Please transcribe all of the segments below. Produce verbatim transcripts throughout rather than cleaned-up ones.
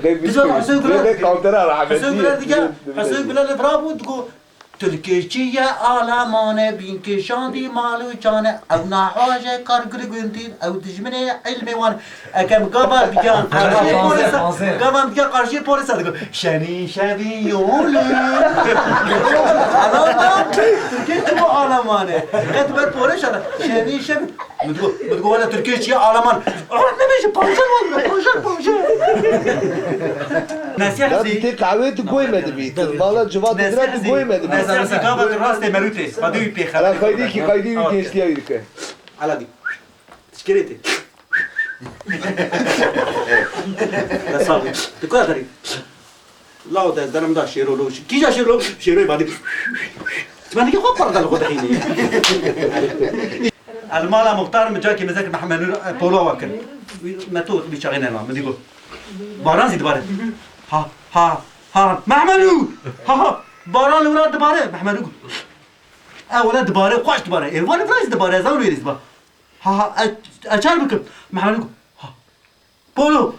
Dija Hüseyin Güler, Hüseyin Güler dige, Hüseyin Güler li vira bû, digo, Tirkê çi ye, Alemane, bîn kêşandî mal û çane, ew nexwaje kargirê gundî, ew dijminê ilmê wan. Ekem gava diga qarşiyê polîsa, gava diga qarşiyê polîsa digo, şenî şevî yolun. Alama, Tirkê çi bu Alemane? Qet ber pore şada, şenî şevî. Min digo, min digo, wele Tirkê çi ye, Aleman. Ah, nebêje, pajel wele, pajel, pajel. Nesiha Ya zî. Tê qehwê tu goy me dibî. Tu mala civatê dira tu goy me dibî. Nesiha zî gava tu rastê merûtê. Xwedê wî pê xeber. Ala xeyrî kî xeyrî wî gençliya wî dike. Ala dî. Tişkerê tê. Wesa bû. Tu kua xerî? Law de, derim da şêro lo. Kîja şêro? Şêroyê badî. Ti me dikî xwe parda li xwe dixînî. El mala muxtar mi cakê mezek Mehmenûr, e, polo wa kir. Me to bi çaxê nena, mi digo. Baran zî dibare. Ha, ha, ha, Mehmenû! Ha, ha, baran li wira dibare. Mehmenû got. E, wele dibare, xweş dibare. Ê, wele vira zî dibare, ez ew lêrî zî ba. Ha, ha, e, e, çar bikim. Mehmenû got. Ha. Polo!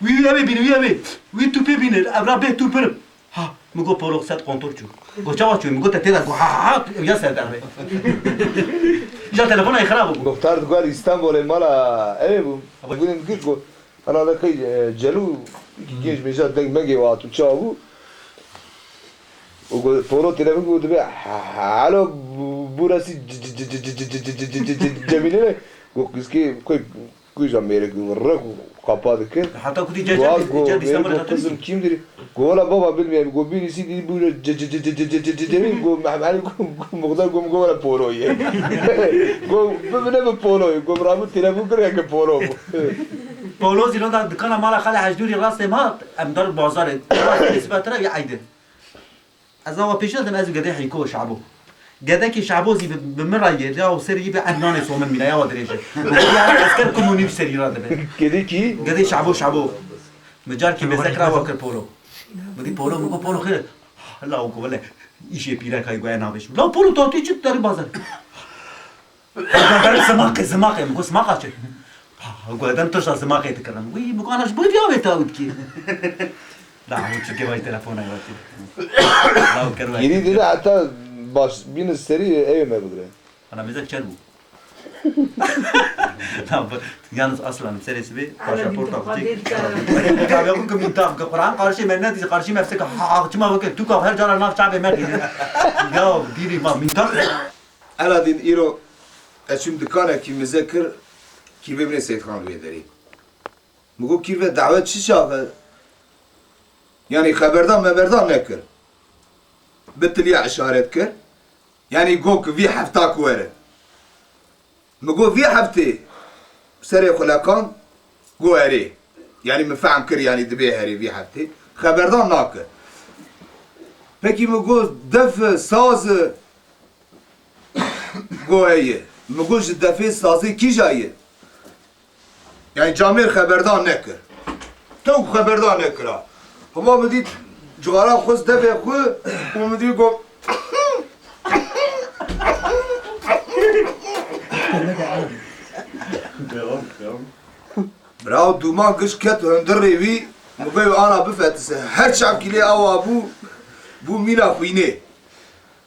Wî, wî ev ê bîne, wî ev ê. Wî tûpê bîne, ev ra bê tûpir. Ha, mi got polo set kontor çû. Got çawa çû? Mi got te tê de got ha, ha, ha, ev ya ser derve. Ja telefona xirab bû. Muxtar diguar Îstanbulê mala ev ê bû. Gunê mi gir got, herhalde qey, e, Celû, genç mêja deng mengê û hatû çawa bû. Û got, polo têne min got dibe, "Helo, burası Cemile mi?" Got, kızki koy, kuja mêrik rik qapa dikir. Heta ku dî Got, got, cedî mêrik got, kızım kimdir? Got, "Valla baba bilmiyorum." Got, "Birisi dedi böyle Cemile." Got, "Mehmet Ali." Got, muxtar got, "Valla polo ye." Got, "Bibine mi polo ye?" Got, "Ramu telefon kir ya ki polo bu." Polo zî da dikana mala xalê Hecdûrî rastê ma, em dar bazarê. Rastê nisbetine ya eydi. Ez awa pêşî dedim, ez û gedê Heyko Şabo. Gedekî Şabo zî bi, bi min re yê, ya û serî yî bi Ednanê Somin mîna, ya wa dirêj e. Bi ya esker kum û nîv serî re dibe. Gedê kî? Gedê Şabo, Şabo. Mi carkî bezek ra wa kir polo. Mi dî polo, mi got polo xêr. La û ku wele îşê pîrek hay goya navêj. La polo tatî çi derî bazar. Ber simaqê, simaqê, min got, "Simaqa çi?" Got, "Dem tişta simaqê dikirin." Wî, min got, "Ana ji bo vî avê te ew dikî?" La, hûn çirkê vay telefona ye, vay. La, û ker vay. Girî dide heta baş bînin serî ew me bigire. Ana mêze çer bû. La, bu, yalnız aslan, serê sibê, pasaporta xwe çek. Tabii, bu ki mintaf, ki Kur'an karşı me ne dizi, karşı me fsek, ha, ha, çima bu ki, tu ka her cara nav çavê me dizi. Ya, dîrî ma mintaf. Ela dîn îro ez çûm dikanekî mize kir, kîvê min ê Seyîdxan li wê derê. Min got, "Kîve dawet çi çax e? Yanî xeberdan meberdan nekir." Bi tiliya işaret kir. Yanî got ki vî hefta ku were. Min got, "Vî heftê?" Serê xwe leqand, got, "Erê." Yanî min fehm kir, yanî dibê herê vî heftê. Xeberdan nake. Pekî min got, "Def, saz?" Got, "Heye." Min got, "Ji defê sazê kîja ye?" Yanî camêr xeberdan nekir. Tewk xeberdan nekira. Hema min dît cixara xwest devê xwe û min dî got, Devam, devam. Bira dûman giş ket hundirê wî, min got, "Ana bifetise." Her çavkî lê awa bû, bû mîna xwînê.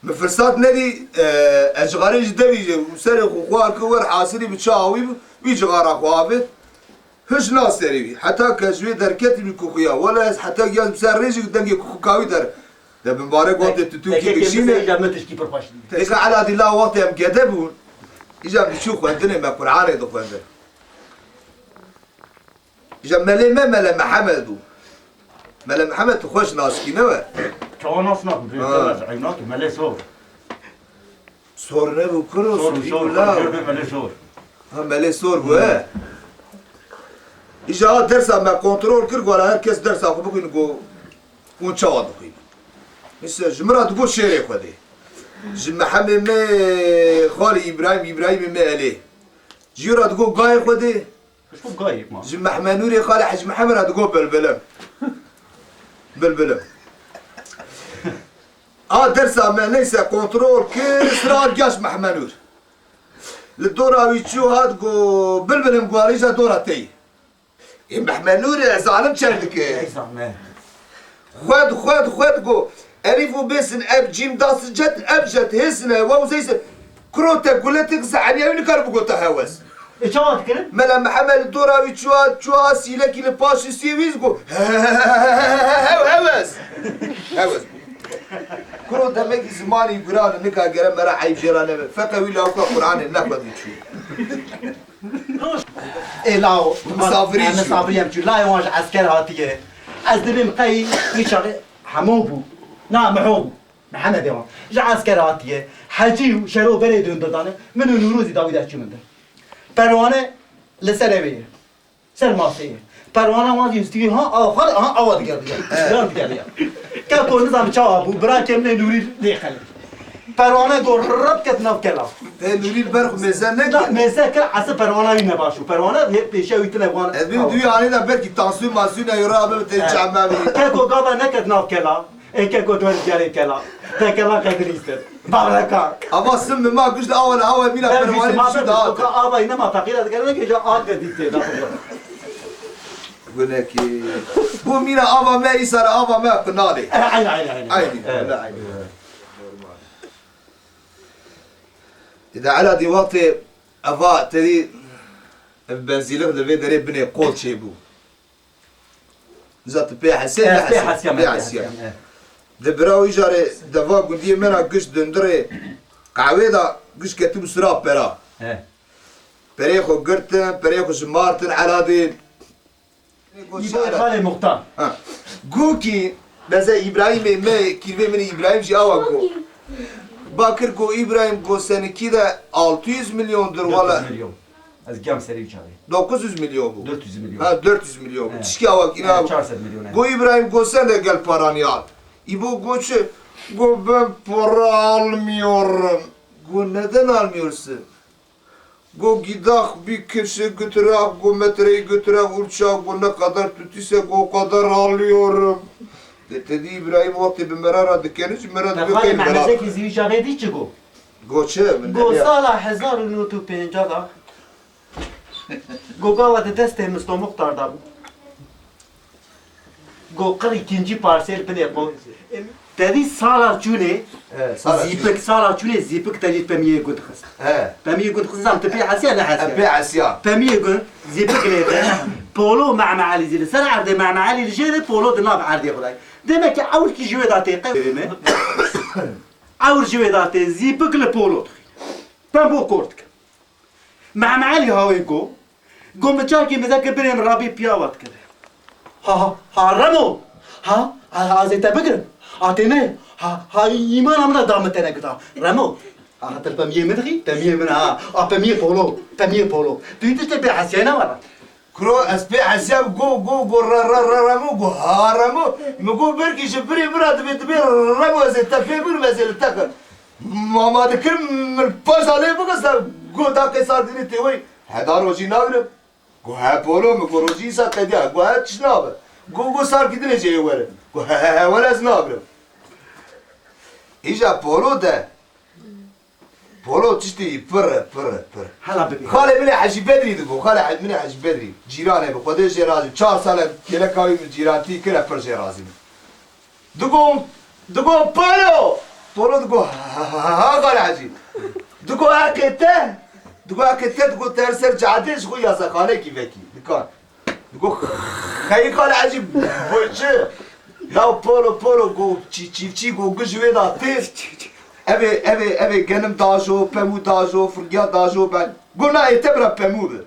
Min firsat nedî, e, ez cixarê ji devî jê û serê xwe xwar kir wer hasilî bi çawa wî bû, wî cixara xwe avêt. Hiş na serê wî. Heta ke ji wê derketî min ku xuya. Wele ez heta giya bi ser rêjî dengê ku xuka wî der. De bi mbarek wextê tu Tirkî dikişîne. Têka Ela dî la wextê em gede bûn. Îca min çû xwendinê me Qur'anê dixwendin. Îja melê me Mele Mihemed bû. Mele Mihemed tu xweş naskî ne we? Çawa nas nakim, Ha. Ew nas, ew nas, Mele Sor. Sor nebû kuro, Sor, Sor, Sor, bû la. Sor, Mele Sor. Ha, Mele Sor bû, he. Îja ha dersa me kontrol kir, gola her kes dersa xwe bixwîn, go, hûn çawa dixwîn? Mesela ji min re digot şêrê Xwedê. Ji Mehemê me xalê Îbrahîm, Îbrahîmê me Elê. Ji wî re digot gayê Xwedê. Ji bo gayê ma. Ji Mehmenûrê xalê Hec Mihemed re digot bilbilim. Bilbilim. A dersa me neyse kontrol kir, sira giya ji Mehmenûr. Li dora wî çû hat got, bilbilim guarîja dora tey. Ê Mehmenûrê, ez zanim çend dike. Ey zahmet. Xwed, xwed, xwed go. Elîf û bêsin, ev cîm dasin cet, ev cet hêsine, waw zeysin. Kuro te guletik zehenî ew nikar bigota hewes. E, çawa dikirin? Mela Mihemed li dora wî çûya, çûya sîlekî li paş û siyê wî go. Hew, hewes. Hewes. Kuro demekî zimanî guran nika gere mera eyb jê ra nebe. Feqe wî lawka Qur'anê nexwedî çû. Ê lao, Misafirî em çû. Misafirî em çû. Layê wan ji esker hatiye. Ez dibêm qey wî çaxê Hemo bû. Na, Miho bû. Mihemedê wan. Ji esker hatiye. Hecî û Şero berê döndü dane. Min û Nûrozî dawî de çû min de. Perwane li ser evê ye. Ser masê ye. Perwana wan jî histî ha, awa xwe, ha, awa digeriya. He. Digeriya, digeriya. Keko nizam çawa bû, bira kemlê Nûrî lê xelê. Perwane go rip ket nav kela. Te Nûrî li ber xwe mêze neke. Na, mêze kir, esi perwana wî nebaş û. Perwana hê pêşe wî tine wan. Ez bîm duyê anê de belkî tansîyon mansîyon e, ra be te çemevî. Keko gava neket nav kela. Ê keko dor gerê kela. Te kela qedilî ser. Bavreka. Ava sim mi ma giş de awa le awa mîna perwanî şu da. Ka ava yine ma feqîra dikerine ke ja at ve dîtê da. Gunekî. Bu mîna ava me îsar ava me qinalê. Aynen, aynen, aynen. Aynen, aynen. Îde ela di wextê eva tedî ev benzîlik li vê derê binê qol çêbû. Za tu pê hesê, ne hesê? Pê hesiyam, pê hesiyam. Di bira wî jarê deva gundiyê me ra giş dundirê qehwê da giş ketibû sira pera. He. Perê xwe girtin, perê xwe ji martin eladê. Îbo Xalê Muxtar. Ha. Gokî, beze Îbrahîmê me, kîrvê min Îbrahîm jî awa go. Bakir go Îbrahîm go senikî de altı yüz milyondur wala. Dört yüz milyon. Ez gam serê wî çavê. Dokuz yüz milyon bû. Dört yüz milyon. Ha, dört yüz milyon bû. He. Tişkî awa kî. He, çar sed milyon, he. Go Îbrahîm go sen de gel paranı al. Îbo go çi? Go ben para almıyorum. Go neden almıyorsun? Go gidah bir kişi götüre, go metreyi götüre, ulça, go ne kadar tutuysa, go o kadar alıyorum. De tedi Îbrahîm wextê bi mera ra dikeniş, mera dibe. Te xalê Mehmedekî zî wî çaxê dî çi go? Go çi? Go sala hezar û nod û pêncah da. Go gava di destê Misto Muxtar da bû. Go qir îkincî parsêl binê xwe. Tevî sala çûnê, he, sala çûnê. Zîpik, sala çûnê zîpik tevî pemiyê gund xist. He. Pemiyê gund xist, zam tu pê hesiya ne hesiya? Em pê hesiya. Pemiyê gund zîpik lê de. Polo Mehme Elî zî li ser erdê, Mehme Elî li jêrê, polo di nav erdê xwe de. Demek ki ewrkî ji wê da tê qe-, ewr ji wê da tê zîpik li polo dixî. Pembo kor dike. Mehme Elî hawê go, go min çavkî mizekir binê min rabî piya wat kir. Ha, ha, ha, Remo! Ha, ha, ha, ez ê te bigirim. A tê ne? Ha, ha, îmana min da min te nekirda. Remo! Ha, ha, te pemiyê min dixî? Pemiyê min ha. A pemiyê polo, pemiyê polo. Tu yî tiştê pê hesiyayne were. Kuro, ez pê hesiyam go, go, go, ra, ra, ra, Remo, go, ha, Remo. Min go belkî ji birê min ra dibê, dibê Remo ez ê te pê bigirim, ez ê li te xim. Mama dikirim, min paşda lê bixista, go da qê sar dinê tê wey, heda rojî nagirim. Go he polo, min go rojî îsa qediya, go he tiş nabe. Go, go sarkî dinê jê were. Go he, he, he, were ez nagirim. Îja polo de, polo tiştî pir e, pir e, pir. Hela bibî. Xalê min ê Hecî Bedrî digo, xalê He-, min ê Hecî Bedrî. Cîranê bi Xwedê jê razî. Çar sal e kêleka wî min cîrantî kir, e pir jê razî min. Digo, digo polo! Polo digo, ha, ha, ha, ha, xalê Hecî. Digo heqê te, digo heqê te, digo te her ser cadê ji xwe yazexanekî vekî, dikan. Digo, xeyî xalê Hecî, bo çi? Ya polo, polo, go çî-, çîfçî, go giş wê da tê. Evê, evê, evê genim dajo, pemû dajo, firgiya dajo ben. Go na ê te bira pemû bi.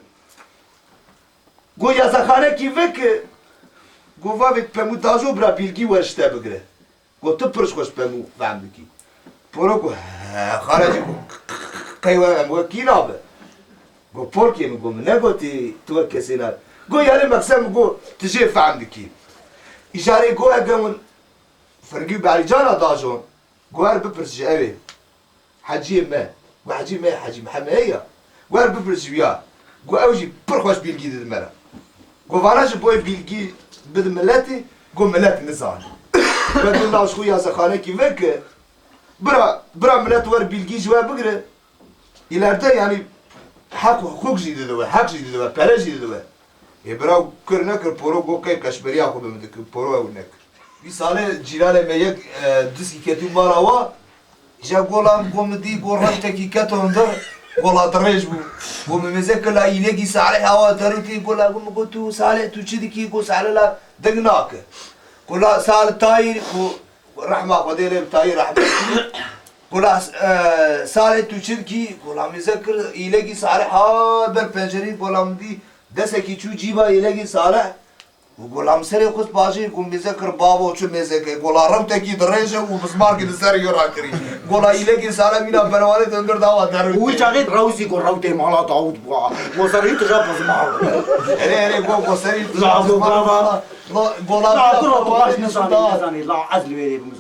Go yazexanekî veke, go vavê pemû dajo bira bîlgî wer ji te bigire. Go tu pir ji xwe ji pemû fehm dikî. Polo go, he, xarecî go, qey we em wekî nabe. Go polkê min go, min negotî tu wek kesê nabe. Go yani meksem go, tu jê fehm dikî. Îjarê go ege min firgî berîcana dajon. Go wer bipirs ji ew ê. Heciyê me. Go hecî me, hecî Mihemed ya. Go wer bipirs ji wî ya. Go ew jî pir xweş bîlgî dide me re. Go vana ji bo bîlgî bide miletê, go milet nizane. Go tu nav ji xwe yazexanekî veke, bira, bira milet wer bîlgî ji we bigire. Îlerde yani heq û hiqûq jî dide we, heq jî dide we, pere jî dide we. Ê bira kir nekir, poro got key qeşberiya xwe bi min dikir, poro ew nekir. Wî salê cîranê me yek, e, diskî ketî mala wa, îja gola min got min dî, got rewtekî ket hundir, gola dirêj bû. Got min mêze kir la îlekî Salih awa derûtî, gola got min got tu Salih tu çi dikî, got Salih la deng nake. Gola Salih Tayîr, got rehma Xwedê lê bi Tayîr rehmet. Gola, e, Salih tu çi dikî, gola mêze kir îlekî Salih ha ber pencerî, gola min dî destekî çû cîba îlekî Salih. Û gola min serê xist bajêr, got mêze kir bavo çi mêzeke, gola rewtekî dirêj e û bizmarkî li ser yo rakirî. Gola îlekî Salih mîna perwanê hundir dawa derû. Û wî çaxê rewzî got rewtê mala Dawûd bûa. Got serî tije bizmar. Erê, erê, got, got serî tije bizmar. La, got, brava. La, gola mîna perwanê nizanî, nizanî, la ez li wê rê bim.